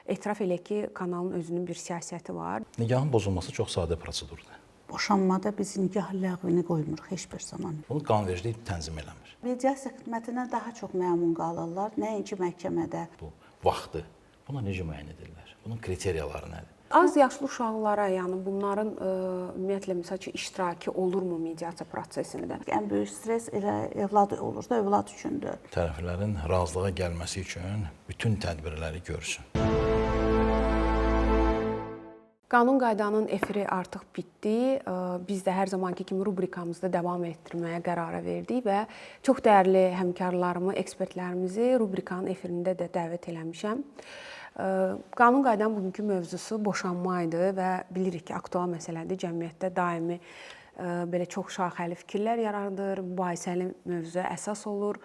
Etiraf eləyək ki, kanalın özünün bir siyasəti var. Nikahın pozulması çox sadə prosedurdur. Boşanmada biz nikah ləğvini qoymuruq heç bir zaman. Bunu qanunvericilik tənzim eləmir. Mediasiya xidmətindən daha çox məmnun qalırlar, nəinki məhkəmədə. Bu vaxtı buna necə müəyyən edirlər? Bunun kriteriyaları nədir? Az yaşlı uşaqlara, yəni bunların ümumiyyətlə məsəl üçün iştirakı olurmu mediasiya prosesində? Ən böyük stres elə evlad olur da, övlad üçündür. Tərəflərin razılığa gəlməsi üçün bütün tədbirləri görsün. Qanun qaydanın efiri artıq bitdi. Biz də hər zamanki kimi rubrikamızda davam etdirməyə qərara verdik və çox dəyərli həmkarlarımı, ekspertlərimizi rubrikanın efirində də dəvət eləmişəm. Qanun qaydanın bugünkü mövzusu boşanma idi və bilirik ki, aktual məsələdir. Cəmiyyətdə daimi belə çox şaxəli fikirlər yaradır, mübahisəli mövzuya əsas olur.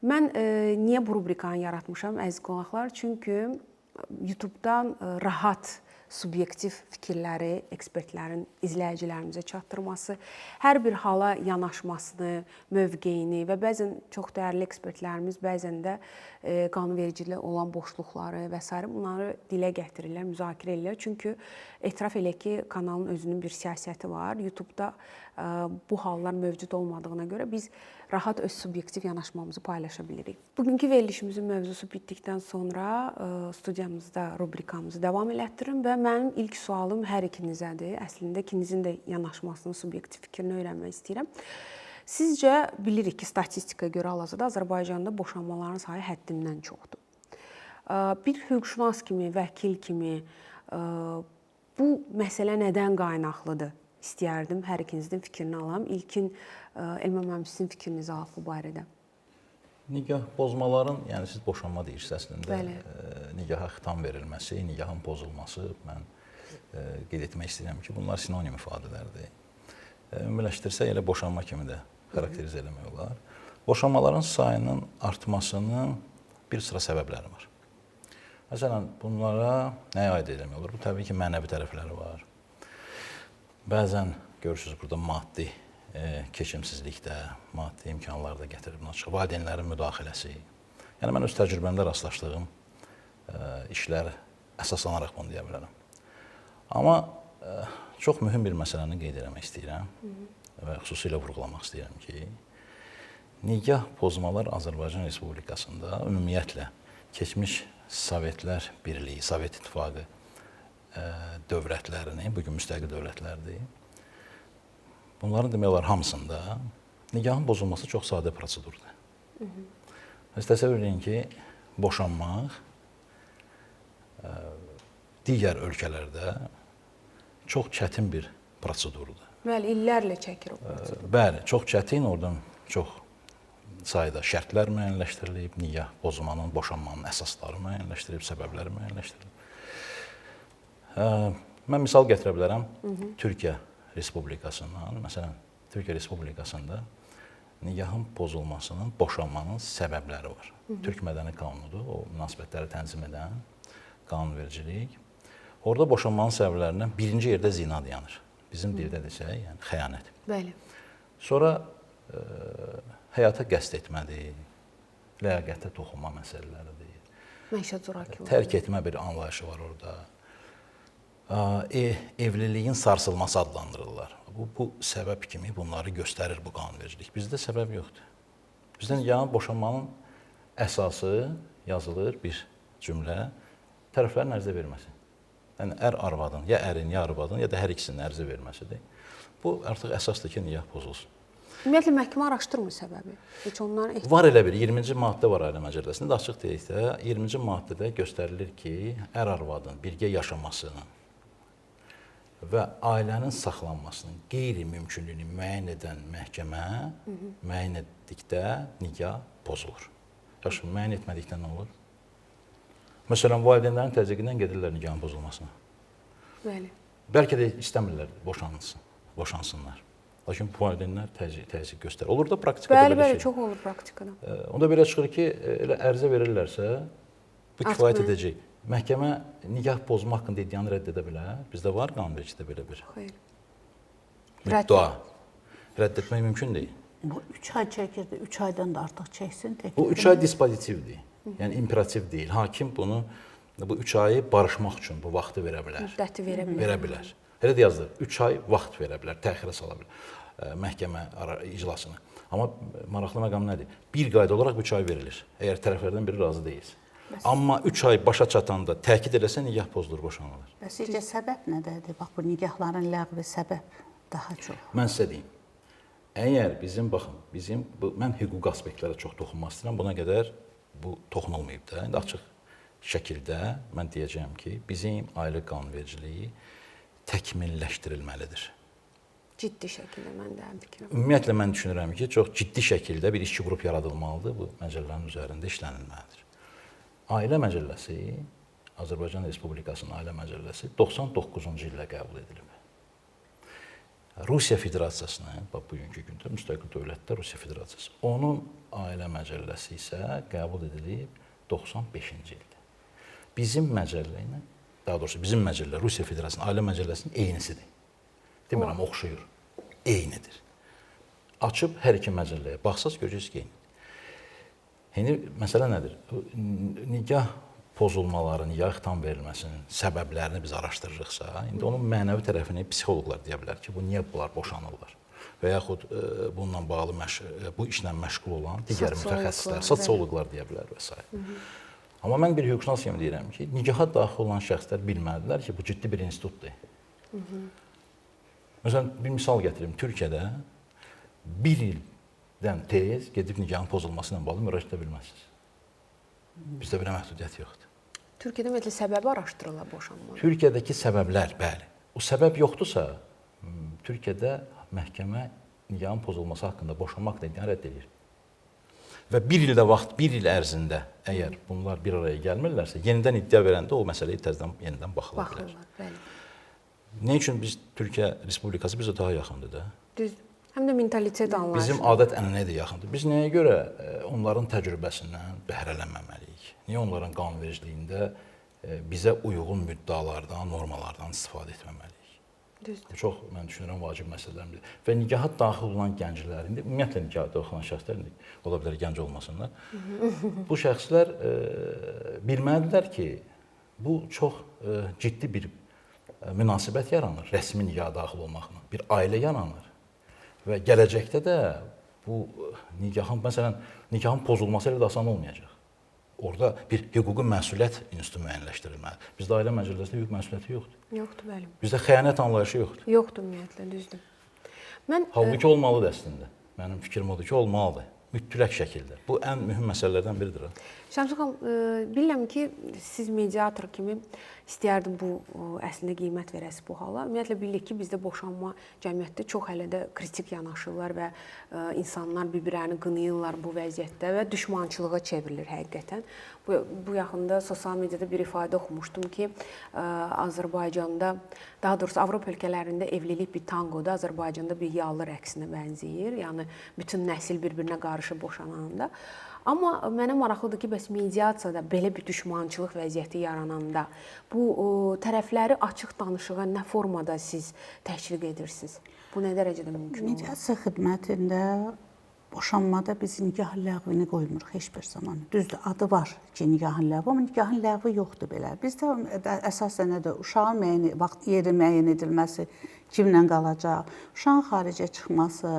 Mən niyə bu rubrikanı yaratmışam, əziz qonaqlar? Çünki YouTube-dan rahat subyektiv fikirləri ekspertlərin izləyicilərimizə çatdırması, hər bir hala yanaşmasını, mövqeyini və bəzən çox dəyərli ekspertlərimiz bəzən də qanunvericilikdə olan boşluqları və sairə bunları dilə gətirirlər, müzakirə edirlər. Çünki etiraf eləyək ki, kanalın özünün bir siyasəti var. YouTube-da bu hallar mövcud olmadığına görə biz rahat öz subyektiv yanaşmamızı paylaşa bilirik. Bugünkü verilişimizin mövzusu bitdikdən sonra studiyamızda rubrikamızı davam elətdiririm və mənim ilk sualım hər ikinizədir. Əslində ikinizin də yanaşmasını, subyektiv fikrini öyrənmək istəyirəm. Sizcə bilirik ki, statistikaya görə hal-hazırda Azərbaycanda boşanmaların sayı həddindən çoxdur. Bir hüquqşünas kimi, vəkil kimi bu məsələ nədən qaynaqlıdır? İstəyərdim hər ikinizin fikrini alam. İlkin Elman müəllim, sizin fikrinizi alaq bu barədə. Nikah pozmaların, yəni siz boşanma deyirsiniz əslində, nikaha xitam verilməsi, nikahın pozulması, mən qeyd etmək istəyirəm ki, bunlar sinonim ifadələrdir. Ümumiləşdirsək elə boşanma kimi də xarakterizə eləmək olar. Boşanmaların sayının artmasının bir sıra səbəbləri var. Məsələn, bunlara nəyə aid eləmək olar? Bu təbii ki, mənəvi tərəfləri var. Bəzən görürsünüz burada maddi keçimsizlikdə, maddi imkanlar da gətirib buna çıxır. Valideynlərin müdaxiləsi. Yəni mən öz təcrübəmdə rastlaşdığım işlər əsaslanaraq bunu deyə bilərəm. Amma çox mühüm bir məsələni qeyd eləmək istəyirəm və xüsusilə vurğulamaq istəyirəm ki, nikah pozmalar Azərbaycan Respublikasında ümumiyyətlə keçmiş Sovetlər Birliyi, Sovet İttifaqı dövlətlərini, bugün müstəqil dövlətlərdir. Bunların demək olar hamısında nikahın pozulması çox sadə prosedurdur. Siz təsəvvür edin ki, boşanmaq digər ölkələrdə çox çətin bir prosedurdur. Bəli, illərlə çəkir o prosedur. Bəli, çox çətin, oradan çox sayda şərtlər müəyyənləşdirilib, nikah pozmanın, boşanmanın əsasları müəyyənləşdirilib, səbəbləri müəyyənləşdirilib. Mən misal gətirə bilərəm Türkiyə Respublikasından. Məsələn, Türkiyə Respublikasında nikahın pozulmasının, boşanmanın səbəbləri var. Türk Mədəni Qanunudur, o münasibətləri tənzim edən qanunvericilik. Orada boşanmanın səbəblərindən birinci yerdə zina dayanır. Bizim dildə desək, yəni xəyanət. Bəli. Sonra həyata qəsd etmədir, ləyaqətə toxunma məsələləridir. Məişət zorakılığı. Tərk etmə bir anlayışı var orada. Evliliyin sarsılması adlandırırlar. Bu səbəb kimi bunları göstərir bu qanunvericilik. Bizdə səbəb yoxdur. Bizdə yəni boşanmanın əsası yazılır bir cümlə, tərəflərin ərizə verməsi. Yəni ər arvadın, ya ərin, ya arvadın, ya da hər ikisinin ərizə verməsidir. Bu artıq əsasdır ki, nikah pozulsun. Ümumiyyətlə məhkəmə araşdırmır səbəbi. Heç onların var elə bir 20-ci maddə var Ailə Məcəlləsində. Açıq deyək də, 20-ci maddədə göstərilir ki, ər arvadın birgə yaşamasının və ailənin saxlanmasının qeyri-mümkünlüyünü müəyyən edən məhkəmə müəyyən etdikdə nikah pozulur. Yaxşı, müəyyən etmədikdə nə olur? Məsələn, valideynlərin təzyiqindən gedirlər nikahın pozulmasına. Bəli. Bəlkə də istəmirlər boşansınlar. Lakin valideynlər təzyiq göstərir. Olur da praktikada bəli, belə bəli, şey. Çox olur praktikada. Onda belə çıxır ki, elə ərizə verirlərsə, bu kifayət edəcək. Məhkəmə nikah pozma haqqında iddianı rədd edə bilər. Bizdə var qanunvericilikdə belə bir. Xeyr. Müddəa. Rədd etmək mümkün deyil. Bu 3 ay çəkirdi, 3 aydan da artıq çəksin. Bu 3 ay dispozitivdir. Yəni imperativ deyil. Hakim bunu Bu 3 ayı barışmaq üçün bu vaxtı verə bilər. Müddəti verə bilər. Verə bilər. Elə də yazılır. 3 ay vaxt verə bilər, təxirə sala bilər məhkəmə iclasını. Amma maraqlı məqam nədir? Bir qayda olaraq 3 ay verilir. Əgər tərəflərdən biri razı deyilsə. Amma 3 ay başa çatanda təkid eləsə nigah pozulur, boşanılır. Bəs sizcə səbəb nədədir? Bax bu nigahların ləğvi səbəb daha çox. Mən sizə deyim. Əgər bizim baxın, bizim bu mən hüquqi aspektlərə çox toxunmaq istəyirəm. Buna qədər bu toxunulmayıb da. İndi açıq şəkildə mən deyəcəyəm ki, bizim ailə qanunvericiliyi təkmilləşdirilməlidir. Ciddi şəkildə mən də həmfikirəm. Ümumiyyətlə mən düşünürəm ki, çox ciddi şəkildə bir işçi qrup yaradılmalıdır, bu məcəllənin üzərində işlənilməlidir. Ailə məcəlləsi, Azərbaycan Respublikasının Ailə Məcəlləsi 99-cu ildə qəbul edilib. Rusiya Federasiyasının, bax bugünkü gündə müstəqil dövlətdə Rusiya Federasiyası, onun Ailə Məcəlləsi isə qəbul edilib 95-ci ildə. Bizim məcəllə ilə, daha doğrusu bizim məcəllə Rusiya Federasiyasının Ailə Məcəlləsinin eynisidir. Demirəm, oxşuyur. Eynidir. Açıb hər iki məcəlləyə baxsaz görəcəksiniz ki, eynidir. İndi məsələ nədir? Nigah pozulmaları, nigah xitam verilməsinin səbəblərini biz araşdırırıqsa, indi onun mənəvi tərəfini psixoloqlar deyə bilər ki, bu niyə bunlar boşanırlar? Və yaxud bununla bağlı bu işlə məşğul olan digər mütəxəssislər, sosioloqlar deyə bilər və s. Amma mən bir hüquqşünas kimi deyirəm ki, nigaha daxil olan şəxslər bilməlidirlər ki, bu ciddi bir institutdur. Məsələn, bir misal gətirim. Türkiyədə bir ildən tez gedib nigahın pozulması ilə bağlı müraciət edə bilməzsiniz. Bizdə belə məhdudiyyət yoxdur. Türkiyədə ümumiyyətlə səbəbi araşdırırlar boşanmanın. Türkiyədəki səbəblər, bəli. O səbəb yoxdursa, Türkiyədə məhkəmə nigahın pozulması haqqında boşanmaq iddianı rədd edir. Və bir ildə vaxt, bir il ərzində əgər bunlar bir araya gəlmirlərsə, yenidən iddia verəndə o məsələyə təzədən yenidən baxıla bilər. Baxırlar, bəli. Nə üçün biz Türkiyə Respublikası bizə daha yaxındır da? Düz. Həm də mentalitet anlayışı. Bizim adət-ənənəyə də yaxındır. Biz nəyə görə onların təcrübəsindən bəhrələnməməliyik? Niyə onların qanunvericiliyində bizə uyğun müddəalardan, normalardan istifadə etməməliyik? Düzdür. Bu çox, mən düşünürəm, vacib məsələlərdən biridir. Və nigaha daxil olan gənclər, indi ümumiyyətlə nigaha daxil olan şəxslər indi ola bilər gənc olmasınlar. Bu şəxslər bilməlidirlər ki, bu çox ciddi bir münasibət yaranır rəsmi nigaha daxil olmaqla. Bir ailə yaranır. Və gələcəkdə də bu nigahın, məsələn, nigahın pozulması elə də asan olmayacaq. Orada bir hüquqi məsuliyyət institutu müəyyənləşdirilməlidir. Bizdə ailə məcəlləsində hüquq məsuliyyəti yoxdur. Yoxdur, bəli. Bizdə xəyanət anlayışı yoxdur. Yoxdur ümumiyyətlə, düzdür. Mən halbuki olmalıdır əslində. Mənim fikrim odur ki, olmalıdır. Mütləq şəkildə. Bu ən mühüm məsələlərdən biridir. Şəmsi xanım, bilirəm ki, siz mediator kimi istəyərdim bu əslində qiymət verəsiz bu hala. Ümumiyyətlə bilirik ki, bizdə boşanma cəmiyyətdə çox hələ də kritik yanaşırlar və insanlar bir-birlərini qınayırlar bu vəziyyətdə və düşmançılığa çevrilir həqiqətən. Bu yaxında sosial mediada bir ifadə oxumuşdum ki, Azərbaycanda, daha doğrusu Avropa ölkələrində evlilik bir tangodur, Azərbaycanda bir yallı rəqsinə bənzəyir. Yəni bütün nəsil bir-birinə qarışıb boşananda. Amma mənə maraqlıdır ki, bəs mediasiyada belə bir düşmançılıq vəziyyəti yarananda bu tərəfləri açıq danışığa nə formada siz təşviq edirsiniz? Bu nə dərəcədə mümkün olur? Mediasiya xidmətində boşanmada biz nigah ləğvini qoymuruq heç bir zaman. Düzdür, adı var ki, nigahın ləğvi, amma nigahın ləğvi yoxdur belə. Bizdə əsasən nədir? Uşağın müəyyən vaxt yeri müəyyən edilməsi, kimlə qalacaq, uşağın xaricə çıxması,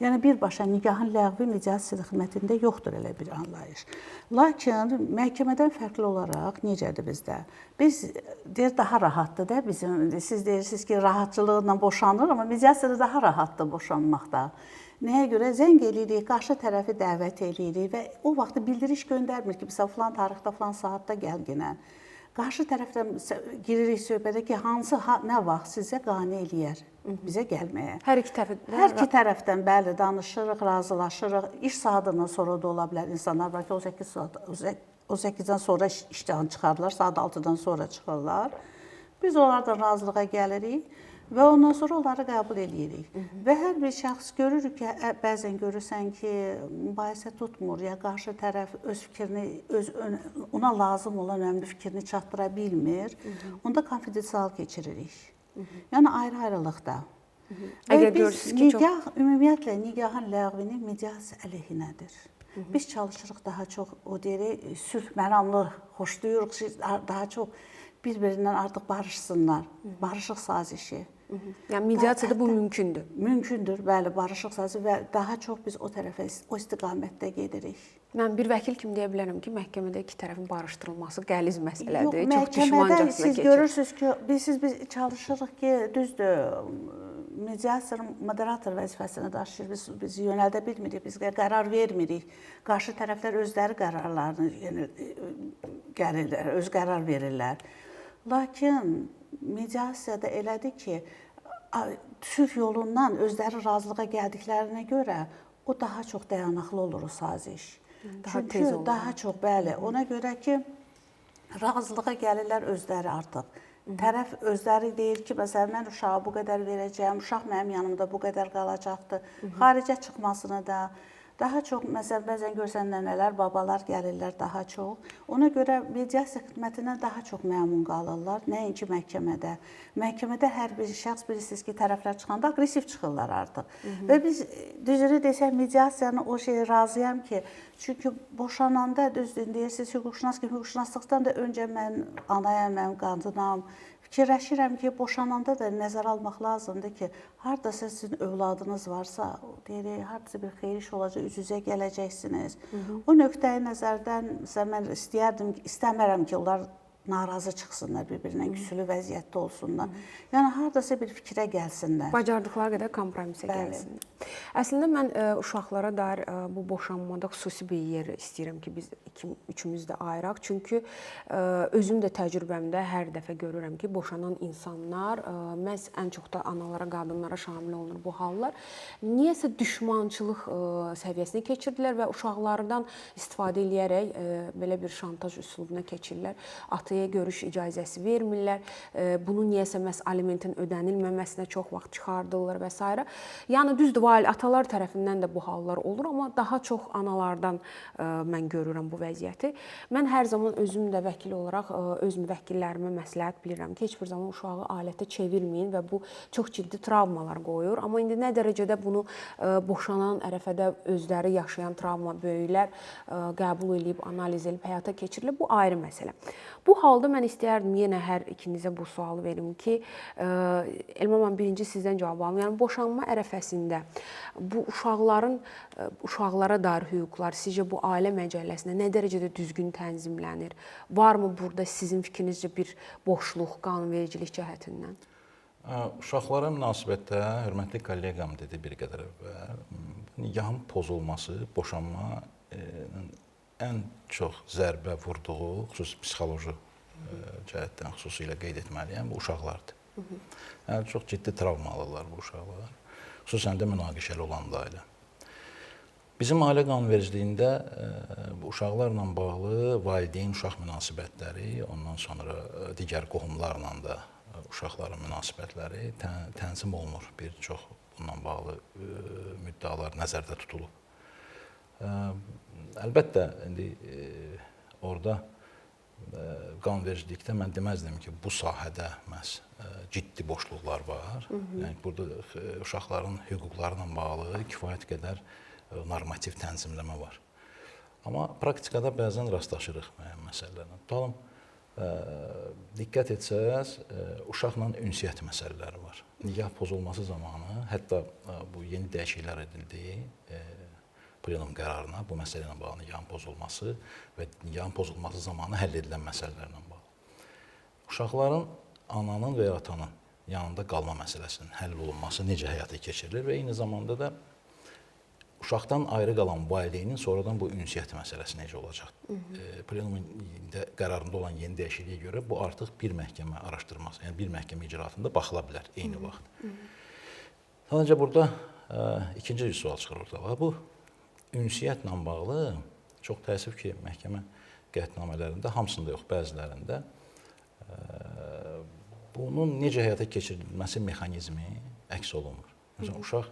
yəni birbaşa nigahın ləğvi mediasiya xidmətində yoxdur elə bir anlayış. Lakin məhkəmədən fərqli olaraq necədir bizdə? Biz deyir daha rahatdır da bizim, siz deyirsiniz ki, rahatçılıqla boşanır, amma mediasiyada daha rahatdır boşanmaqda. Nəyə görə? Zəng eləyirik, qarşı tərəfi dəvət eləyirik və o vaxt bildiriş göndərmir ki, məsələn, filan tarixdə, filan saatda gəl ginən. Qarşı tərəfdən giririk söhbətə ki, hansı, nə vaxt sizə qane eləyər bizə gəlməyə. Hər iki tərəfdən. Hər iki tərəfdən, bəli, danışırıq, razılaşırıq. İş saatından sonra da ola bilər. İnsanlar var ki, 18 saat, 18-dən sonra işdən çıxarlar, saat 6-dan sonra çıxırlar. Biz onlardan razılığa gəlirik və ondan sonra onları qəbul eləyirik. Və hər bir şəxs görürük ki, bəzən görürsən ki, mübahisə tutmur, ya qarşı tərəf öz fikrini, ona lazım olan önəmli fikrini çatdıra bilmir. Onda konfidensial keçiririk. Yəni ayrı-ayrılıqda. Əgər biz görürsünüz ki, nigah, ümumiyyətlə nigahın ləğvini mediasiya əleyhinədir. Biz çalışırıq daha çox o deyir, sülh məramlı xoşlayırıq, daha çox bir-birindən artıq barışsınlar. Barışıq sazişi. Yəni mediasiyada bu mümkündür. Mümkündür, bəli, barışıq sazişi və daha çox biz o tərəfə, o istiqamətdə gedirik. Mən bir vəkil kimi deyə bilərəm ki, məhkəmədə iki tərəfin barışdırılması qəliz məsələdir. Yox, çox düşmancasına siz keçir. Görürsünüz ki, biz çalışırıq ki, düzdür, mediator, moderator vəzifəsini daşıyır. Biz bizi yönəldə bilmirik, biz qərar vermirik. Qarşı tərəflər özləri qərarlarını gəlirlər, öz qərar verirlər. Lakin mediasiyada elədir ki, sülh yolundan özləri razılığa gəldiklərinə görə o daha çox dayanaqlı olur o saziş. Daha çünki tez olur. Daha çox, bəli. Ona görə ki, razılığa gəlirlər özləri artıq. Tərəf özləri deyir ki, məsələn, mən uşağa bu qədər verəcəyəm, uşaq mənim yanımda bu qədər qalacaqdır. Xaricə çıxmasını da. Daha çox, məsələn, bəzən görsən nənələr, babalar gəlirlər daha çox. Ona görə mediasiya xidmətindən daha çox məmnun qalırlar, nəinki məhkəmədə. Məhkəmədə hər bir şəxs, bilirsiniz ki, tərəflər çıxanda aqressiv çıxırlar artıq. Və biz düzünü desək, mediasiyanı o şeyə razıyam ki, çünki boşananda, düzdür, deyirsiniz, hüquqşünas kimi, hüquqşünaslıqdan da öncə mən anayam, mən qadınam. Fikirləşirəm ki, boşananda da nəzərə almaq lazımdır ki, hardasa sizin övladınız varsa, deyirik, hardasa bir xeyir iş olacaq, üz-üzə gələcəksiniz. O nöqteyi nəzərdən, məsələn, mən istəyərdim, istəmərəm ki, onlar narazı çıxsınlar, bir-birindən küsülü vəziyyətdə olsunlar. Yəni, hardasa bir fikrə gəlsinlər. Bacardıqları qədər kompromisə gəlsinlər. Əslində, mən uşaqlara dair bu boşanmada xüsusi bir yer istəyirəm ki, biz üçümüz də ayıraq. Çünki özüm də təcrübəmdə hər dəfə görürəm ki, boşanan insanlar, məhz ən çox da analara, qadınlara şamil olunur bu hallar, niyəsə düşmançılıq səviyyəsinə keçirdilər və uşaqlardan istifadə eləyərək belə bir şantaj üslubuna keçirlər. Ataya görüş icazəsi vermirlər. Bunu niyəsə məhz alimentin ödənilməməsinə çox vaxt çıxardırlar və s. Yəni, düzdür, atalar tərəfindən də bu hallar olur, amma daha çox analardan mən görürəm bu vəziyyəti. Mən hər zaman özüm də vəkil olaraq öz müvəkkillərimə məsləhət bilirəm ki, heç bir zaman uşağı alətə çevirməyin və bu çox ciddi travmalar qoyur. Amma indi nə dərəcədə bunu boşanan ərəfədə özləri yaşayan travma böyüklər qəbul eləyib, analiz edib, həyata keçirilir, bu ayrı məsələ. Bu halda mən istəyərdim yenə hər ikinizə bu sualı verim ki, Elman müəllim, birinci sizdən cavab alım. Yəni, boşanma ərəfəsində bu uşaqlara dair hüquqlar sizcə bu ailə məcəlləsində nə dərəcədə düzgün tənzimlənir? Varmı burada sizin fikrinizcə bir boşluq qanunvericilik cəhətindən? Uşaqlara münasibətdə hörmətli kolleqam dedi bir qədər əvvəl, nigahın pozulması, boşanma ən çox zərbə vurduğu, xüsusi psixoloji cəhətdən xüsusilə qeyd etməliyəm, bu uşaqlardır. Yəni, çox ciddi travma alırlar bu uşaqlar, xüsusən də münaqişəli olan da ailə. Bizim ailə qanunvericiliyində bu uşaqlarla bağlı valideyn-uşaq münasibətləri, ondan sonra digər qohumlarla da uşaqların münasibətləri tənzim olunur. Bir çox bununla bağlı müddəalar nəzərdə tutulub. Əlbəttə, indi orada qanunvericilikdə mən deməzdim ki, bu sahədə məhz ciddi boşluqlar var. Yəni, burada uşaqların hüquqları ilə bağlı kifayət qədər normativ tənzimləmə var. Amma praktikada bəzən rastlaşırıq müəyyən məsələlərlə. Tutalım, diqqət etsəz, uşaqla ünsiyyət məsələləri var. Nigah pozulması zamanı, hətta bu yeni dəyişikliklər edildi, plenum qərarına bu məsələ ilə bağlı nigahın pozulması və nigahın pozulması zamanı həll edilən məsələlərlə bağlı. Uşaqların ananın və ya atanın yanında qalma məsələsinin həll olunması necə həyata keçirilir və eyni zamanda da uşaqdan ayrı qalan valideynin sonradan bu ünsiyyət məsələsi necə olacaq? Plenumun qərarında olan yeni dəyişikliyə görə bu artıq bir məhkəmə araşdırması, yəni bir məhkəmə icraatında baxıla bilər eyni vaxt. Sadəcə burada ikinci bir sual çıxır ortalığa. Bu ünsiyyətlə bağlı çox təəssüf ki, məhkəmə qətnamələrində, hamısında yox, bəzilərində bunun necə həyata keçirilməsi mexanizmi əks olunmur. Məsələn, uşaq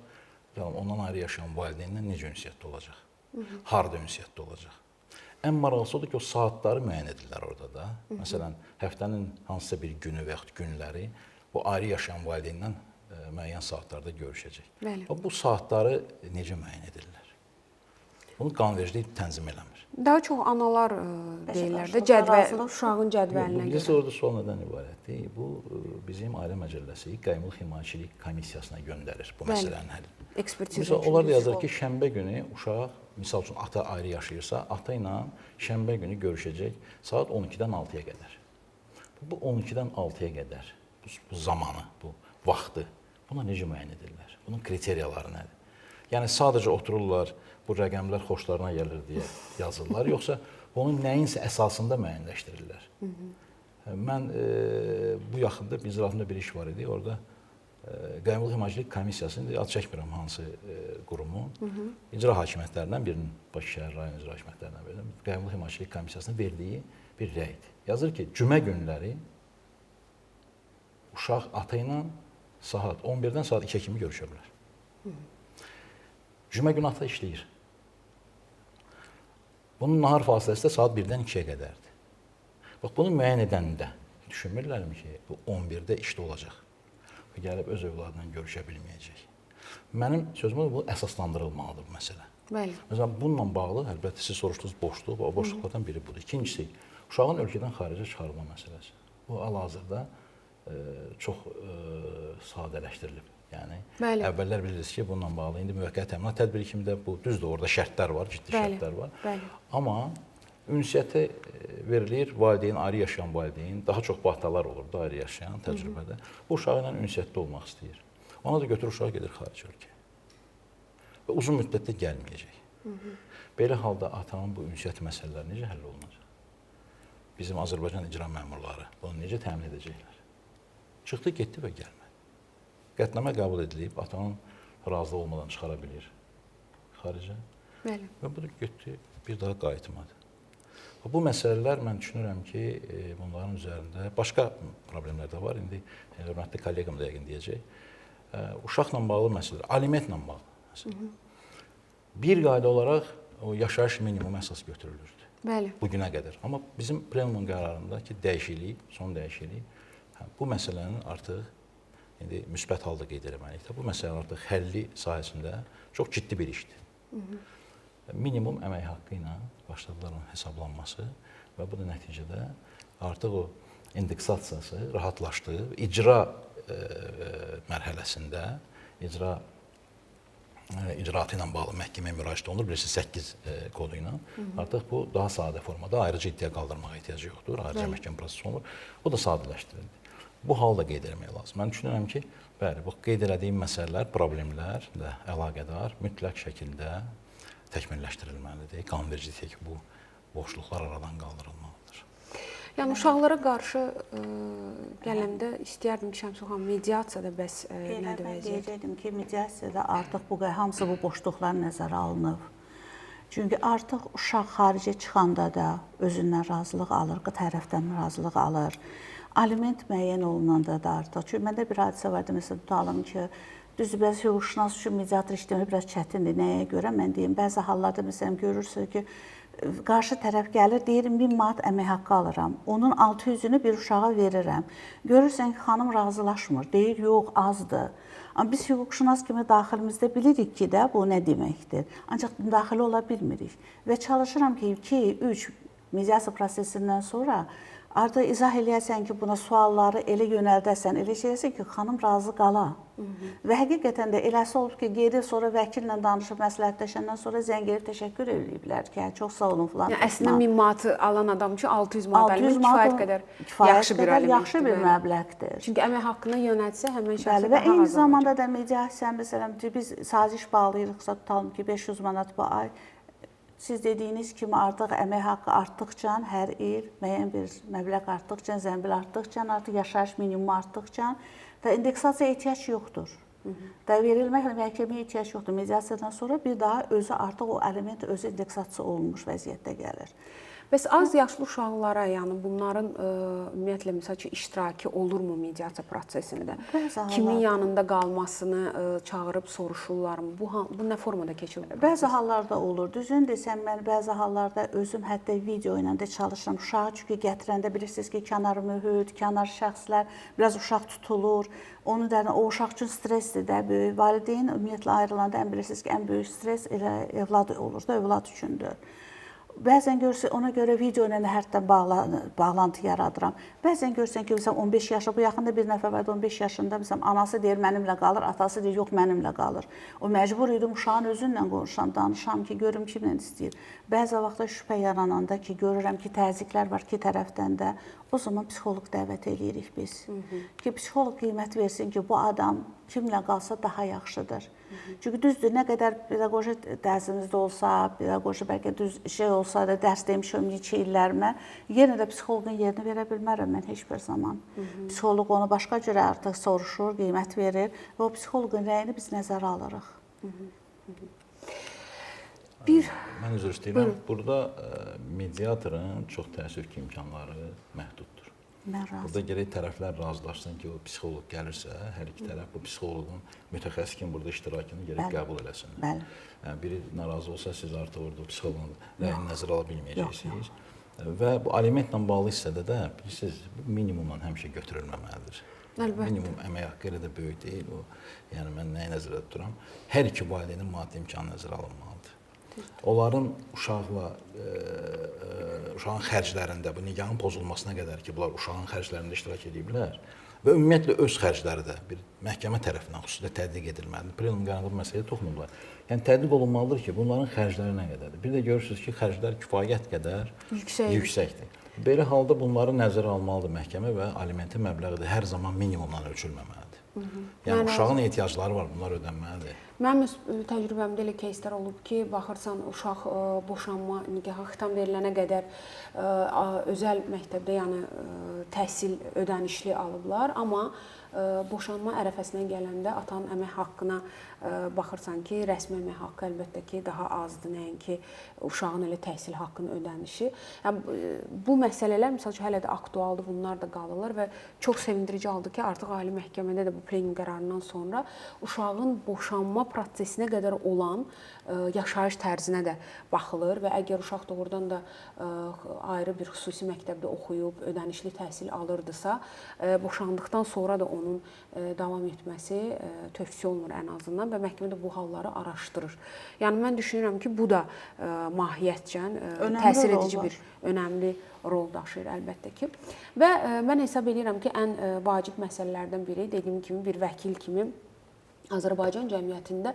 ondan ayrı yaşayan valideynlə necə ünsiyyətdə olacaq? Harda ünsiyyətdə olacaq? Ən maraqlısı odur ki, o saatları müəyyən edirlər orada da. Məsələn, həftənin hansısa bir günü və yaxud günləri bu ayrı yaşayan valideynlə müəyyən saatlarda görüşəcək. Bəli. Bu saatları necə müəyyən edirlər? Bunu qanunvericilik tənzim eləmir. Daha çox analar deyirlər də cədvəl, uşağın cədvəlinə görə. Bilirsiniz, orada sual nədən ibarətdir? Bu bizim Ailə Məcəlləsi Qayyumluq Himayəçilik Komissiyasına göndərir bu məsələnin həllini. Ekspertiza. Məsələn, onlar da yazır ki, şənbə günü uşaq, misal üçün ata ayrı yaşayırsa, ata ilə şənbə günü görüşəcək saat 12-dən 6-ya qədər. Bu 12-dən 6-ya qədər bu zamanı, bu vaxtı buna necə müəyyən edirlər? Bunun kriteriyaları nədir? Yəni sadəcə otururlar, bu rəqəmlər xoşlarına gəlir deyə yazırlar, yoxsa onun nəyinsə əsasında müəyyənləşdirirlər. Mən bu yaxında icraatımda bir iş var idi. Orada Qayyumluq Himayəçilik Komissiyasının, ad çəkmirəm hansı qurumun, icra hakimiyyətlərindən birinin, Bakı şəhər rayon icra hakimiyyətlərindən birinin Qayyumluq Himayəçilik Komissiyasının verdiyi bir rəydir. Yazır ki, cümə günləri uşaq ata ilə saat 11-dən saat 2-yə kimi görüşə bilər. Cümə günü ata işləyir. Bunun nahar fasiləsi də saat 1-dən 2-yə qədərdir. Bax, bunu müəyyən edəndə düşünmürlərmi ki, bu 11-də işdə olacaq və gəlib öz övladla görüşə bilməyəcək. Mənim sözüm odur, bu əsaslandırılmalıdır bu məsələ. Bəli. Məsələn, bununla bağlı, əlbəttə siz soruşdunuz boşluq, o boşluqlardan biri budur. İkincisi, uşağın ölkədən xaricə çıxarılma məsələsi. Bu, hal-hazırda çox sadələşdirilib. Yəni, bəli. Əvvəllər bilirsiniz ki, bununla bağlı indi müvəqqəti təminat tədbiri kimi də bu, düzdür, orada şərtlər var, ciddi bəli, şərtlər var. Bəli. Amma ünsiyyətə verilir, valideyn, ayrı yaşayan valideyn, daha çox bu atalar olur da ayrı yaşayan təcrübədə. Bu uşağı ilə ünsiyyətdə olmaq istəyir. Ona da götürür uşağı gedir xarici ölkəyə. Və uzun müddətdə gəlməyəcək. Belə halda atanın bu ünsiyyət məsələləri necə həll olunacaq? Bizim Azərbaycan icra məmurları bunu necə təmin edəcəklər? Çıxdı, getdi və gəlmədi. Qətnamə qəbul edilib, atanın razılığı olmadan çıxara bilir xaricə. Bəli. Və bu da getdi, bir daha qayıtmadı. Bu məsələlər mən düşünürəm ki, bunların üzərində başqa problemlər də var. İndi hörmətli kolleqam da yəqin deyəcək. Uşaqla bağlı məsələlər, alimentlə bağlı məsələlər. Bir qayda olaraq o yaşayış minimumu əsas götürülürdü. Bəli. Bu günə qədər. Amma bizim plenumun qərarında ki, dəyişiklik, son dəyişiklik, bu məsələnin artıq indi müsbət halda qeyd eləməliyik də, bu məsələnin artıq həlli sahəsində çox ciddi bir işdir. Minimum əmək haqqı ilə başladılar onun hesablanması və bu da nəticədə artıq o indeksasiyası rahatlaşdı. İcra mərhələsində icraatı ilə bağlı məhkəməyə müraciət olunur, bilirsiniz 8 kodu ilə. Artıq bu daha sadə formada, ayrıca iddia qaldırmağa ehtiyacı yoxdur, ayrıca məhkəmə prosesi olunur. O da sadələşdirildi. Bu halı da qeyd eləmək lazım. Mən düşünürəm ki, bəli, bu qeyd elədiyim məsələlər, problemlərlə əlaqədar mütləq şəkildə təkmilləşdirilməlidir. Qanunvericilikdəki bu boşluqlar aradan qaldırılmalıdır. Yəni uşaqlara qarşı gələndə istəyərdim ki, Şəmsu xanım, mediasiyada bəs nədir vəziyyət? Deyəcəkdim ki, mediasiyada artıq bu hamısı bu boşluqlar nəzərə alınıb. Çünki artıq uşaq xaricə çıxanda da özündən razılıq alır, tərəfdən razılıq alır. Aliment müəyyən olunanda da artıq. Çünki məndə bir hadisə vardı, məsələn, tutalım ki, düzdür, bəzi hüquqşünas üçün mediator işləmək biraz çətindir. Nəyə görə? Mən deyim, bəzi hallarda məsələn görürsünüz ki, qarşı tərəf gəlir, deyir 1000 manat əmək haqqı alıram. Onun 600-ünü bir uşağa verirəm. Görürsən ki, xanım razılaşmır. Deyir, yox, azdır. Amma biz hüquqşünas kimi daxilimizdə bilirik ki də bu nə deməkdir. Ancaq müdaxilə ola bilmirik. Və çalışıram ki, 2, 3 mediasiya prosesindən sonra artıq izah eləyəsən ki, buna sualları elə yönəldəsən, elə şey eləsən ki, xanım razı qala. Və həqiqətən də eləsi olub ki, geri sonra vəkillə danışıb, məsləhətləşəndən sonra zəng edib təşəkkür eləyiblər ki, çox sağ olun filan. Yəni, əslində 1000 manatı alan adam üçün 600 manat aliment kifayət qədər yaxşı bir alimentdir. Yaxşı bir məbləğdir. Çünki əmək haqqına yönəltsə həmin şəxsə daha az. Və eyni zamanda da mediasiya, məsələn, biz saziş bağlayırıqsa, tutalım ki, 500 manat bu ay. Siz dediyiniz kimi artıq əmək haqqı artdıqca, hər il müəyyən bir məbləğ artdıqca, zəmbil artdıqca, artıq yaşayış minimumu artdıqca və indeksasiyaya ehtiyac yoxdur. Və verilməklə məhkəməyə ehtiyac yoxdur. Mediasiyadan sonra bir daha özü artıq o aliment özü indeksasiya olunmuş vəziyyətdə gəlir. Bəs az yaşlı uşaqlara, yəni bunların ümumiyyətlə məsəl üçün iştirakı olurmu mediasiya prosesində? Kimin yanında qalmasını çağırıb soruşurlarmı? Bu nə formada keçir? Bəzi hallarda olur. Düzünü desəm, mən bəzi hallarda özüm hətta video ilə də çalışıram. Uşağı çünki gətirəndə bilirsiniz ki, kənar mühit, kənar şəxslər, biraz uşaq tutulur. Onu da o uşaq üçün stressdir də böyük. Valideyn ümumiyyətlə ayrılanda ən bilirsiniz ki, ən böyük stress elə evlad olur da, övlad üçündür. Bəzən görürsən, ona görə video ilə hərdən bağlantı yaradıram. Bəzən görürsən ki, məsələn, 15 yaşında, bu yaxında bir nəfər vardı, 15 yaşında, məsələn, anası deyir, mənimlə qalır, atası deyir, yox, mənimlə qalır. O məcbur idim, uşağın özünlə qonuşam, danışam ki, görüm kimlə istəyir. Bəzi vaxtda şübhə yarananda ki, görürəm ki, təzyiqlər var iki tərəfdən də, o zaman psixoloq dəvət eləyirik biz. Ki, psixoloq qiymət versin ki, bu adam kimlə qalsa daha yaxşıdır. Çünki düzdür, nə qədər pedaqoji dərsimizdə olsa, pedaqoji bəlkə düz şey olsa da dərs demişəm neçə illərimə, yenə də psixoloqun yerini verə bilmərəm mən heç bir zaman. Psixoloq onu başqa cürə artıq soruşur, qiymət verir və o psixoloqun rəyini biz nəzərə alırıq. Mən üzr istəyirəm, burada mediatorun çox təəssüf ki, imkanları məhduddur. Burada gərək tərəflər razılaşsın ki, o psixoloq gəlirsə, hər iki tərəf bu psixoloqun mütəxəssis kimi burada iştirakını gərək qəbul eləsinlər. Yəni, biri narazı olsa, siz artıq orada psixoloqun rəyini nəzərə ala bilməyəcəksiniz. Və bu alimentlə bağlı hissədə də, bilirsiniz, minimumla həmişə götürülməməlidir. Əlbəttə. Minimum əmək haqqı elə də böyük deyil o. Yəni, mən nəyi nəzərə tuturam? Hər iki valideynin maddi imkanı nəzərə alınmalıdır. Onların uşaqla, uşağın xərclərində, bu nikahın pozulmasına qədər ki, bunlar uşağın xərclərində iştirak ediblər və ümumiyyətlə öz xərcləri də bir məhkəmə tərəfindən xüsusilə tədqiq edilməlidir. Plenum qərarında bu məsələyə toxunublar. Yəni, tədqiq olunmalıdır ki, bunların xərcləri nə qədərdir? Bir də görürsünüz ki, xərclər kifayət qədər yüksəkdir. Belə halda bunları nəzərə almalıdır məhkəmə və alimentin məbləği də hər zaman minimumdan ölçülməməlidir. Yəni, uşağın ehtiyacları var, bunlar ödənməlidir. Mənim öz təcrübəmdə elə кейslər olub ki, baxırsan uşaq boşanma, nikaha xitam verilənə qədər özəl məktəbdə, yəni təhsil ödənişli alıblar, amma boşanma ərəfəsinə gələndə atanın əmək haqqına baxırsan ki, rəsmi əmək haqqı əlbəttə ki, daha azdır, nəinki uşağın elə təhsil haqqının ödənişi. Yəni, bu məsələlər, misal üçün, hələ də aktualdır, bunlar da qalırlar və çox sevindirici oldu ki, artıq Ali Məhkəmədə də bu plenum qərarından sonra uşağın boşanma prosesinə qədər olan yaşayış tərzinə də baxılır və əgər uşaq doğrudan da ayrı bir xüsusi məktəbdə oxuyub, ödənişli təhsil alırdısa, boşandıqdan sonra da onun davam etməsi tövsiyə olunur ən azından və məhkəmə də bu halları araşdırır. Yəni, mən düşünürəm ki, bu da mahiyyətcən təsir edici bir önəmli rol daşıyır əlbəttə ki. Və mən hesab edirəm ki, ən vacib məsələlərdən biri, dediyim kimi, bir vəkil kimi Azərbaycan cəmiyyətində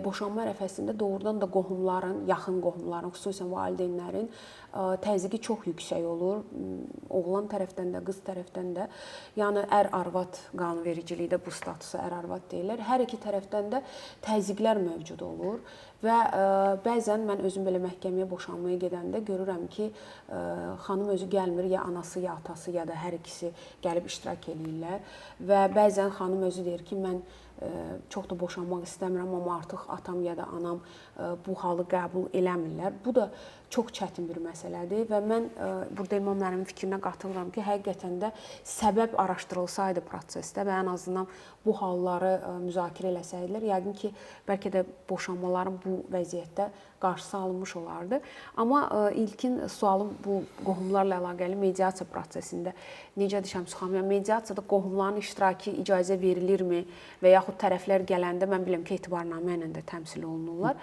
boşanma ərəfəsində doğrudan da qohumların, yaxın qohumların, xüsusən valideynlərin təzyiqi çox yüksək olur. Oğlan tərəfdən də, qız tərəfdən də. Yəni, ər-arvad qanunvericilikdə bu statusa ər-arvad deyirlər. Hər iki tərəfdən də təzyiqlər mövcud olur və bəzən mən özüm belə məhkəməyə boşanmaya gedəndə görürəm ki, xanım özü gəlmir, ya anası, ya atası, ya da hər ikisi gəlib iştirak eləyirlər və bəzən xanım özü deyir ki, mən çox da boşanmaq istəmirəm, amma artıq atam ya da anam bu halı qəbul eləmirlər. Bu da çox çətin bir məsələdir və mən burada İmam müəllimin fikrinə qatılıram ki, həqiqətən də səbəb araşdırılsaydı prosesdə və ən azından bu halları müzakirə eləsəydilər, yəqin ki, bəlkə də boşanmaların bu vəziyyətdə qarşısı alınmış olardı. Amma ilkin sualım bu qohumlarla əlaqəli mediasiya prosesində necədir Şəmsu xanım? Yəni, mediasiyada qohumların iştirakı icazə verilirmi və yaxud tərəflər gələndə, mən bilirəm ki, etibarnamə ilə də təmsil olunurlar.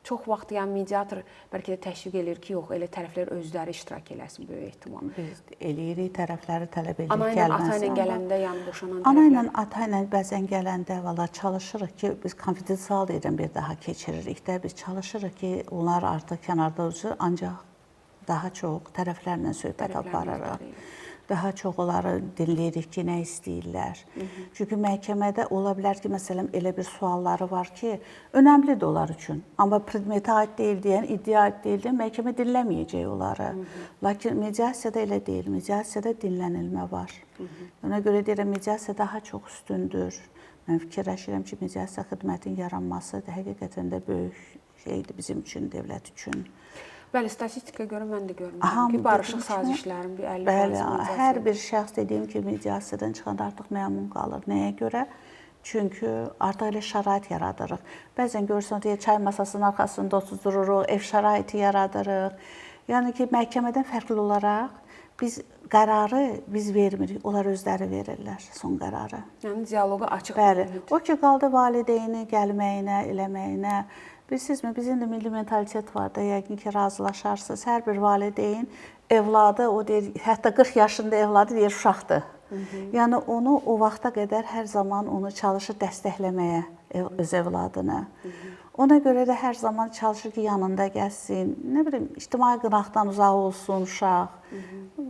Çox vaxt yəni mediator bəlkə də təşviq eləyir ki, yox, elə tərəflər özləri iştirak eləsin böyük ehtimal. Biz eləyirik, tərəfləri tələb edirik gəlməsin. Ana ilə, ata ilə gələndə, yəni boşanan tərəflər. Ana ilə, ata ilə bəzən gələndə valla çalışırıq ki, biz konfidensial deyirəm bir daha keçiririk də, biz çalışırıq ki, onlar artıq kənarda olsun, ancaq daha çox tərəflərlə söhbət aparırıq. Daha çox onları dinləyirik ki, nə istəyirlər. Çünki məhkəmədə ola bilər ki, məsələn, elə bir sualları var ki, önəmlidir onlar üçün. Amma predmetə aid deyil deyən, iddia aid deyil deyən, məhkəmə dinləməyəcək onları. Lakin mediasiyada elə deyil. Mediasiyada dinlənilmə var. Ona görə deyirəm, mediasiya daha çox üstündür. Mən fikirləşirəm ki, mediasiya xidmətinin yaranması da həqiqətən də böyük şeydir bizim üçün, dövlət üçün. Bəli, statistikaya görə mən də görmüşəm ki, barışıq sazişlərin bir 50% Bəli, hər bir şəxs dediyim kimi mediasiyadan çıxanda artıq məmnun qalır. Nəyə görə? Çünki artıq elə şərait yaradırıq. Bəzən görürsən, deyə çay masasının arxasında oturdururuq, ev şəraiti yaradırıq. Yəni ki, məhkəmədən fərqli olaraq biz qərarı biz vermirik, onlar özləri verirlər son qərarı. Yəni dialoqa açıq. Bəli. O ki qaldı valideyni gəlməyinə, eləməyinə. Bilirsinizmi, bizim də milli mentalitet var da, yəqin ki, razılaşarsınız. Hər bir valideyn evladı, o deyir, hətta 40 yaşında evladı deyir uşaqdır. Yəni onu o vaxta qədər hər zaman onu çalışır dəstəkləməyə öz evladını. Ona görə də hər zaman çalışır ki, yanında gəlsin, nə bilim, ictimai qınaqdan uzaq olsun uşaq.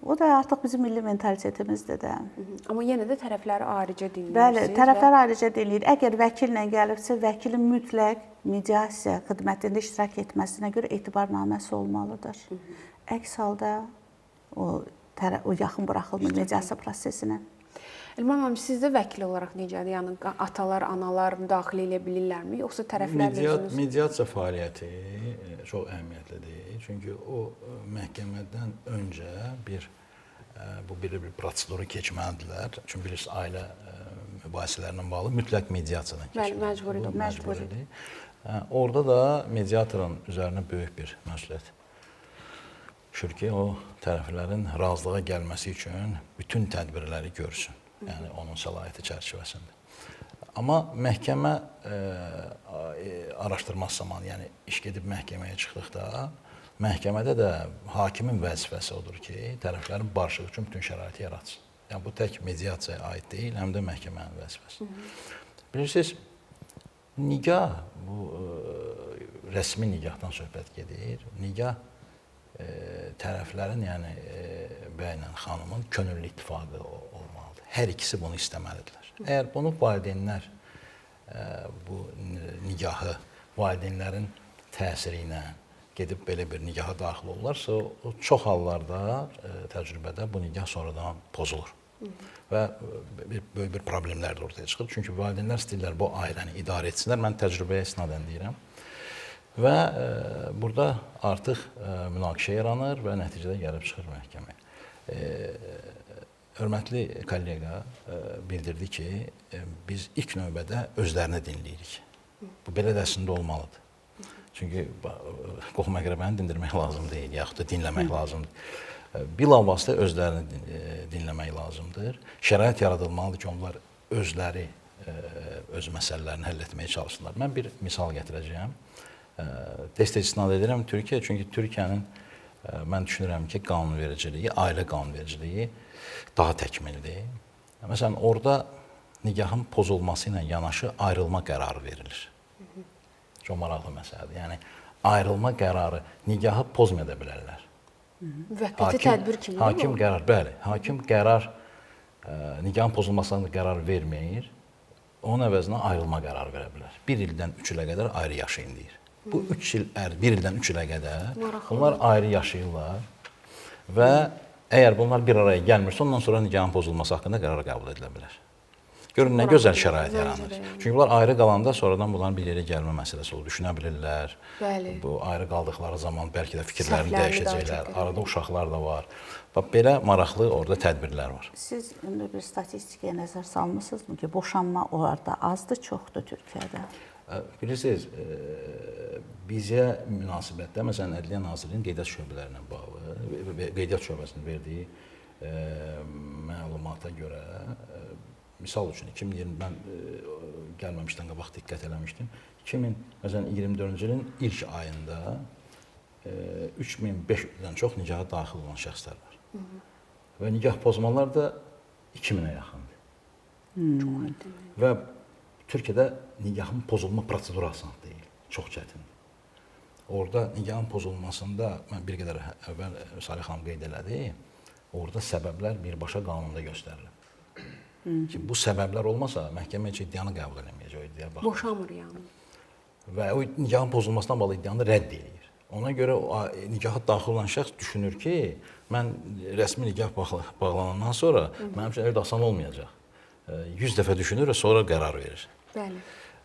O da artıq bizim milli mentalitetimizdir də. Amma yenə də tərəfləri ayrıca dinləyirsiniz. Bəli, tərəfləri ayrıca dinləyir. Əgər vəkillə gəlibsə, vəkilin mütləq mediasiya xidmətində iştirak etməsinə görə etibarnaməsi olmalıdır. Əks halda o yaxın buraxılmır mediasiya prosesinə. Elman müəllim, sizdə vəkil olaraq necədir? Yəni atalar, analar müdaxilə edə bilirlərmi, yoxsa tərəflər özünüz? Mediasiya fəaliyyəti çox əhəmiyyətlidir. Çünki o məhkəmədən öncə bu belə bir proseduru keçməlidirlər. Çünki bilirsiniz, ailə mübahisələrlə bağlı mütləq mediasiyadan keçməlidir. Bəli, məcburidir. Məcburidir. Orada da mediatorun üzərinə böyük bir məsuliyyət düşür ki, o tərəflərin razılığa gəlməsi üçün bütün tədbirləri görsün. Yəni onun səlahiyyəti çərçivəsində. Amma məhkəmə araşdırması zamanı, yəni iş gedib məhkəməyə çıxdıqda, məhkəmədə də hakimin vəzifəsi odur ki, tərəflərin barışığı üçün bütün şəraiti yaratsın. Yəni bu tək mediasiyaya aid deyil, həm də məhkəmənin vəzifəsi. Bilirsiniz, nigah, bu rəsmi nigahdan söhbət gedir. Nigah tərəflərin, yəni bəylə xanımın könüllü ittifaqı olmalıdır. Hər ikisi bunu istəməlidirlər. Əgər bunu valideynlər, bu nigahı valideynlərin təsiri ilə gedib belə bir nigaha daxil olurlarsa, o çox hallarda təcrübədə bu nigah sonradan pozulur. Və böyük bir problemlər də ortaya çıxır. Çünki valideynlər istəyirlər bu ailəni idarə etsinlər. Mən təcrübəyə istinadən deyirəm. Və burada artıq münaqişə yaranır və nəticədə gəlib çıxır məhkəməyə. Hörmətli kollega bildirdi ki, biz ilk növbədə özlərini dinləyirik. Bu belə də əslində olmalıdır. Çünki qohum əqrəbəni dindirmək lazım deyil, yaxud da dinləmək lazımdır. Bilavasitə özlərini dinləmək lazımdır. Şərait yaradılmalıdır ki, onlar özləri öz məsələlərini həll etməyə çalışsınlar. Mən bir misal gətirəcəyəm. Tez-tez istinad edirəm Türkiyə, çünki Türkiyənin mən düşünürəm ki, qanunvericiliyi, ailə qanunvericiliyi daha təkmildir. Məsələn, orada nigahın pozulması ilə yanaşı ayrılma qərarı verilir. Çox maraqlı məsələdir. Yəni, ayrılma qərarı, nigahı pozmaya da bilərlər. Müvəqqəti tədbir kimi. Hakim qərar, bəli. Hakim qərar, nigahın pozulmasına qərar vermir, onun əvəzinə ayrılma qərarı verə bilər. 1 ildən 3 ilə qədər ayrı yaşayın deyir. Bu 3 il, 1 ildən 3 ilə qədər bunlar ayrı yaşayırlar və əgər bunlar bir araya gəlmirsə, ondan sonra nigahın pozulması haqqında qərar qəbul edilə bilər. Görün, nə gözəl şərait yaranır. Çünki bunlar ayrı qalanda sonradan bunların bir yerə gəlmə məsələsi olur, düşünə bilirlər. Bəli. Bu ayrı qaldıqları zaman bəlkə də fikirlərini dəyişəcəklər. Arada uşaqlar da var. Bax, belə maraqlı orada tədbirlər var. Siz indi bir statistikaya nəzər salmısınızmı ki, boşanma orada azdır, çoxdur Türkiyədə? Bilirsiniz, bizə münasibətdə, məsələn, Ədliyyə Nazirliyinin qeydiyyat şöbələrlə bağlı, qeydiyyat şöbəsinin verdiyi məlumata görə, misal üçün, 2020, mən gəlməmişdən qabaq diqqət eləmişdim, 2024-cü ilin ilk ayında 3500-dən çox nigaha daxil olan şəxslər var. Və nigah pozmalar da 2000-ə yaxındır. Çox Və Türkiyədə nigahın pozulma proseduru asan deyil, çox çətindir. Orada nigahın pozulmasında, mən bir qədər əvvəl Salih xanım qeyd elədi, orada səbəblər birbaşa qanunda göstərilib. Ki, bu səbəblər olmasa, məhkəmə heç iddianı qəbul eləməyəcək, o iddiaya baxmır. Boşamır yəni. Və o nigahın pozulmasından bağlı iddianı rədd eləyir. Ona görə o nigaha daxil olan şəxs düşünür ki, mən rəsmi nigah bağlanandan sonra mənim üçün elə də asan olmayacaq. 100 dəfə düşünür və sonra qərar verir. Bəli.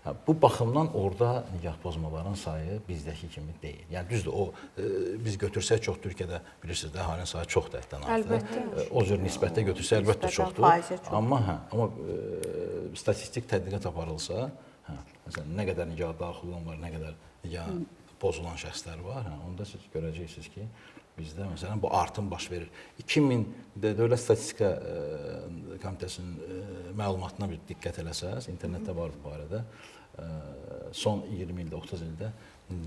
Hə, bu baxımdan orada nikah pozmaların sayı bizdəki kimi deyil. Yəni düzdür, o biz götürsək çox Türkiyədə bilirsiniz də əhalinin sayı çox da həddən artıq. Əlbəttə. O cür nisbətdə götürsək əlbəttə çoxdur. Amma hə, amma statistik tədqiqat aparılsa, hə, məsələn, nə qədər nikaha daxil olan var, nə qədər nikah pozulan şəxslər var, hə, onda siz görəcəksiniz ki, bizdə məsələn bu artım baş verir. 2000-də Dövlət Statistika Komitəsinin məlumatına bir diqqət eləsəz, internetdə var bu barədə. Son 20 ildə, 30 ildə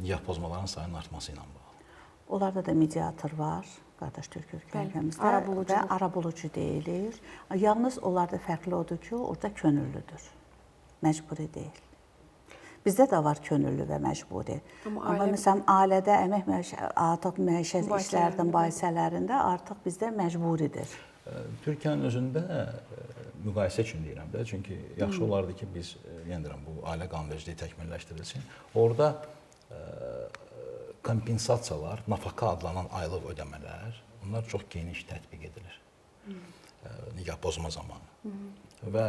nikah pozmaların sayının artması ilə bağlı. Onlarda da mediator var, qardaş türk ölkələrimizdə və arabulucu deyilir. Yalnız onlarda fərqli odur ki, orada könüllüdür, məcburi deyil. Bizdə də var könüllü və məcburi. Amma məsələn ailədə əmək artıq məişət işlərinin mübahisələrində artıq bizdə məcburidir. Türkiyənin özündə müqayisə üçün deyirəm də, çünki yaxşı olardı ki, biz yenə deyirəm bu ailə qanunvericiliyi təkmilləşdirilsin. Orada kompensasiyalar, nafaqa adlanan aylıq ödəmələr, bunlar çox geniş tətbiq edilir. Nikah pozma zamanı. Və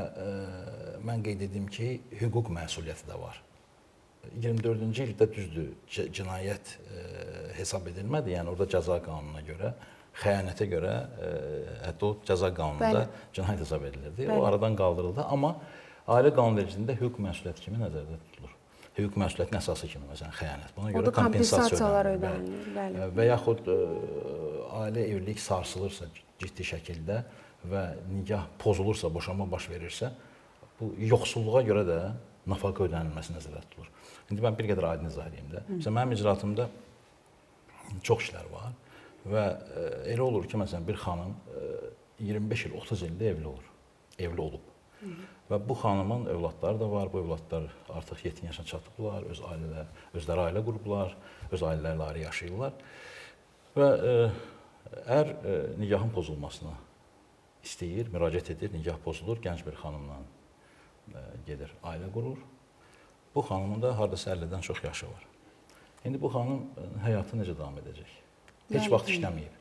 mən qeyd edim ki, hüquq məsuliyyəti də var. 24-cü ildə düzdür, cinayət hesab edilmədi. Yəni orada cəza qanununa görə, xəyanətə görə, hətta o cəza qanununda cinayət hesab edilirdi. Bəli. O aradan qaldırıldı, amma ailə qanunvericiliyində hüquq məsuliyyəti kimi nəzərdə tutulur. Hüquq məsuliyyətinin əsası kimi, məsələn, xəyanət. Buna görə kompensasiyalar ödənilir. Bəli. Və yaxud ailə evlilik sarsılırsa ciddi şəkildə və nikah pozulursa, boşanma baş verirsə, bu yoxsulluğa görə də nafaqa ödənilməsi nəzərdə tutulur. İndi mən bir qədər aydın izah edeyim də. Məsələn, mənim icraatımda çox işlər var və elə olur ki, məsələn, bir xanım 25 il, 30 ildə evli olur, evli olub. Və bu xanımın övladları da var. Bu övladlar artıq yetkin yaşına çatıblar, öz ailələr, özləri ailə qurublar, öz ailələrlə ayrı yaşayırlar. Və ər nikahın pozulmasını istəyir, müraciət edir, nikah pozulur, gənc bir xanımla gedir, ailə qurur. Bu xanımın da hardasa 50-dən çox yaşı var. İndi bu xanım həyatı necə davam edəcək? Heç vaxt işləməyib.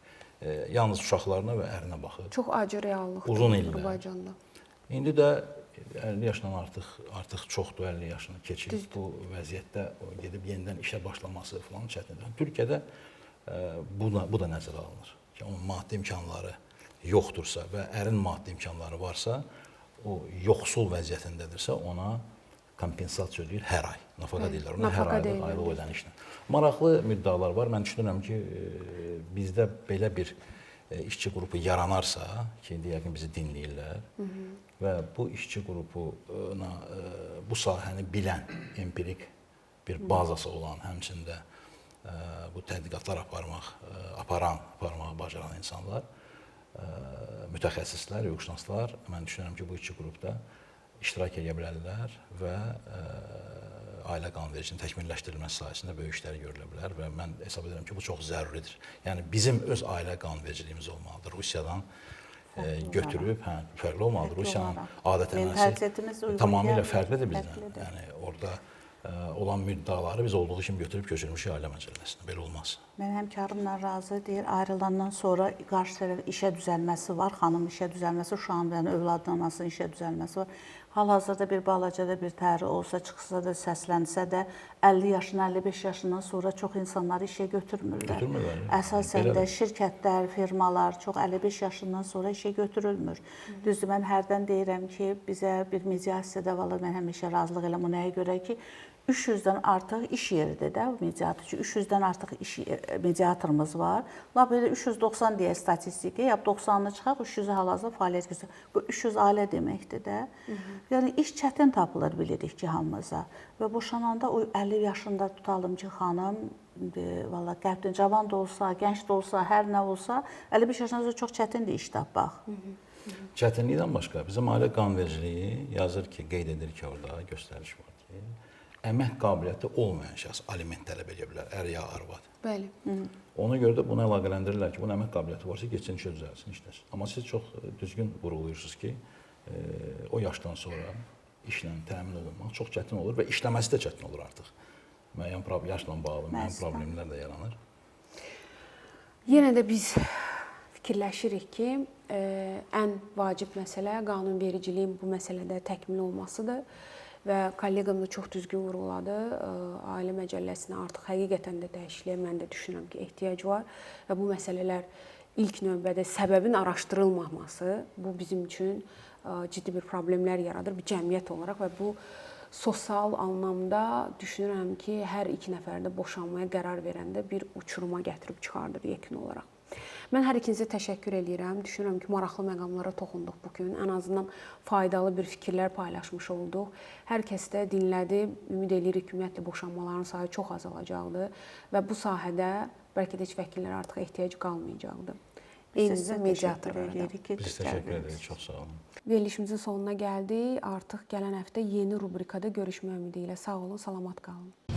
Yalnız uşaqlarına və ərinə baxır. Çox acı reallıqdır uzun illər. Azərbaycanda. İndi də 50 yaşdan artıq çoxdur, 50 yaşını keçib. Düzdür. Bu vəziyyətdə gedib yenidən işə başlaması falan çətindir. Türkiyədə bu da nəzərə alınır. Ki, onun maddi imkanları yoxdursa və ərin maddi imkanları varsa, o yoxsul vəziyyətindədirsə, ona kompensasiya ödəyir hər ay. Nafaqa deyirlər ona, hər aylıq, aylıq ödənişlə. Maraqlı müddəalar var. Mən düşünürəm ki, bizdə belə bir işçi qrupu yaranarsa, ki, indi yəqin bizi dinləyirlər və bu işçi qrupuna bu sahəni bilən, empirik bir bazası olan, həmçində bu tədqiqatlar aparmağı bacaran insanlar, mütəxəssislər, hüquqşünaslar, mən düşünürəm ki, bu işçi qrupda iştirak edə bilərlər və ailə qanunvericiliyinin təkmilləşdirilməsi sayəsində böyük işlər görülə bilər və mən hesab edirəm ki, bu çox zəruridir. Yəni bizim öz ailə qanunvericiliyimiz olmalıdır. Rusiyadan götürüb, hə, fərqli olmalıdır. Rusiyanın adət-ənənəsi tamamilə fərqlidir bizdən. Yəni orada olan müddəaları biz olduğu kimi götürüb köçürmüşük ailə məcəlləsinə. Belə olmaz. Mən həmkarımla razı deyir, ayrılandan sonra qarşı tərəf işə düzəlməsi var, xanım işə düzəlməsi, uşağın, yəni övladın anasının işə düzəlməsi var. Hal-hazırda bir balacada bir təri olsa, çıxsa da, səslənsə də 50 yaşından, 55 yaşından sonra çox insanları işə götürmürlər. Götürmürlər. Əsasən də şirkətlər, firmalar çox 55 yaşından sonra işə götürülmür. Düzdür, mən hərdən deyirəm ki, bizə bir mediasiyada valla mən həmişə razılıq eləm o nəyə görə ki, 300-dən artıq iş yeridir də mediator. 300-dən artıq iş mediatorumuz var. Lap elə 390 deyə statistiki, ya 90-ını çıxaq, 300-ü hal-hazırda fəaliyyət göstərir. Bu 300 ailə deməkdir də. Yəni iş çətin tapılır bilirik ki, hamımıza. Və boşananda o 50 yaşında tutalım ki, xanım, valla qərbdən cavan da olsa, gənc də olsa, hər nə olsa, 55 yaşından sonra çox çətindir iş tapmaq. Çətinlikdən başqa bizim ailə qanunvericiliyi yazır ki, qeyd edir ki, orada göstəriş var ki, əmək qabiliyyəti olmayan şəxs aliment tələb edə bilər, ər ya arvad. Bəli. Ona görə də bunu əlaqələndirirlər ki, bunun əmək qabiliyyəti varsa, getsin işə düzəlsin, işləsin. Amma siz çox düzgün vurğulayırsınız ki, o yaşdan sonra işlə təmin olunmaq çox çətin olur və işləməsi də çətin olur artıq. Müəyyən yaşla bağlı müəyyən problemlər də yaranır. Yenə də biz fikirləşirik ki, ən vacib məsələ qanunvericiliyin bu məsələdə təkmil olmasıdır. Və kolleqam da çox düzgün vurğuladı. Ailə məcəlləsinə artıq həqiqətən də dəyişikliyə mən də düşünürəm ki, ehtiyac var və bu məsələlər ilk növbədə səbəbin araşdırılmaması bu bizim üçün ciddi bir problemlər yaradır bir cəmiyyət olaraq və bu sosial anlamda düşünürəm ki, hər iki nəfər də boşanmaya qərar verəndə bir uçuruma gətirib çıxardır yekun olaraq. Mən hər ikinizə təşəkkür eləyirəm. Düşünürəm ki, maraqlı məqamlara toxunduq bu gün. Ən azından faydalı bir fikirlər paylaşmış olduq. Hər kəs də dinlədi. Ümid eləyirik ki, ümumiyyətlə boşanmaların sayı çox azalacaqdır və bu sahədə bəlkə də heç vəkillərə artıq ehtiyac qalmayacaqdır. Eyni mediatorlara da. Biz təşəkkür edirik, çox sağ olun. Verilişimizin sonuna gəldik. Artıq gələn həftə yeni rubrikada görüşmək ümidi ilə. Sağ olun, salamat qalın.